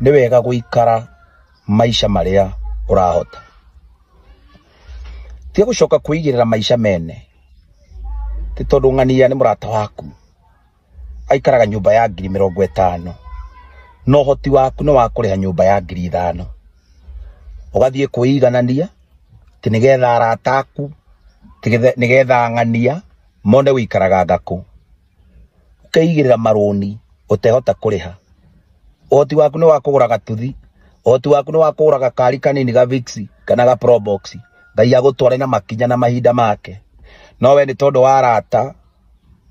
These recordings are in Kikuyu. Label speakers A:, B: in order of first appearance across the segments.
A: Nĩ wega gũikara maica marĩa ũrahota. Tiga gũcoka kwĩigĩrĩra maica mene ti tondũ ng'ania nĩ mũrata waku aikaraga nyũmba ya 50,000 no ũhoti waku nĩ wa kũrĩha nyũmba ya 5,000. Ũgathiĩ kwĩiganania ti nĩgetha arata aku, ti nĩgetha ng'ania mone wĩikaraga ngakũ. Ũkeigĩrĩra marũni ũtehota kũrĩha. Ũhoti waku nĩ wa kũgũra gatuthi, ũhoti waku nĩ wa kũgũra gakari kanini ga Vix kana ga Probox. Ngai agũtware na makinya na mahinda make. No we nĩ tondũ wa arata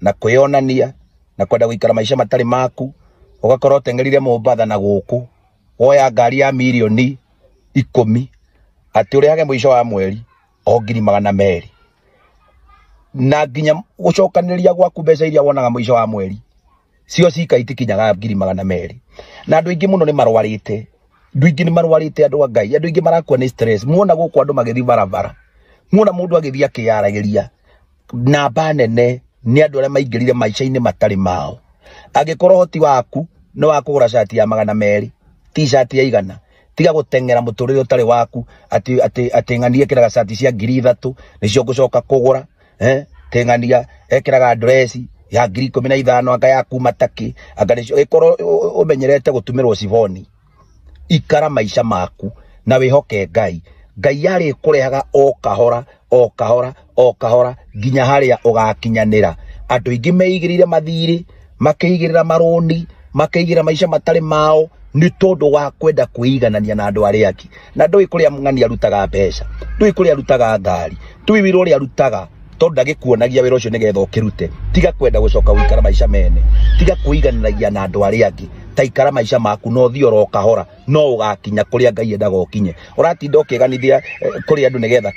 A: na kwĩyonania na kwenda gũikara maica matarĩ maku, ũgakorwo ũteng'erire Mombatha na gũkũ woya ngari ya 10,000,000 atĩ ũrĩhage mũico wa mweri o 200,000. Na nginya gũcokanĩrĩria gwaku mbeca iria wonaga mũico wa mweri cio cika itikinyaga 200,000. Na andũ aingĩ mũno nĩ marwarĩte, andũ aingĩ nĩ marwarĩte, andũ a Ngai, andũ aingĩ marakua nĩ stress. Muona gũkũ andũ magĩthiĩ barabara, muona mũndũ agĩthiĩ akĩyaragĩria, namba nene nĩ andũ arĩa maingĩrire maica-inĩ matarĩ mao. Angĩkorwo ũhoti waku nĩ wa kũgũra cati ya 200, t-shirt ya 100, tiga gũteng'era mũtũrĩre ũtarĩ waku atĩ atĩ atĩ ng'ania ĩkĩraga cati cia 3,000 nĩcio ngũcoka kũgũra, tĩ ng'ania ekĩraga dress ya 15,000 anga ya kuma Turkey, anga nĩcio ĩkorwo ũmenyerete gũtumĩrwo ciboni. Ikara maica maku na wĩhoke Ngai. Ngai arĩ kũrehaga o kahora o kahora o kahora nginya harĩa ũgakinyanĩra. Andũ aingĩ meigĩrĩire mathirĩ, makeigĩrĩra marũni, makeigĩrĩra maica matarĩ mao nĩ tondũ wa kwenda kwĩiganania na andũ arĩa angĩ. Na ndũĩ kũrĩa ng'ania arutaga mbeca, ndũĩ kũrĩa arutaga ngari, ndũĩ wĩra ũrĩa arutaga, tondũ ndagĩkuonagia wĩra ũcio nĩgetha ũkĩrute. Tiga kwenda gũcoka gũikara maica mene, tiga kwĩigananagia na andũ arĩa angĩ, ta ikara maica maku na ũthiĩ oro kahora, no ũgakinya kũrĩa Ngai endaga ũkinye. Ũratinda ũkĩganithia kũrĩ andũ nĩgetha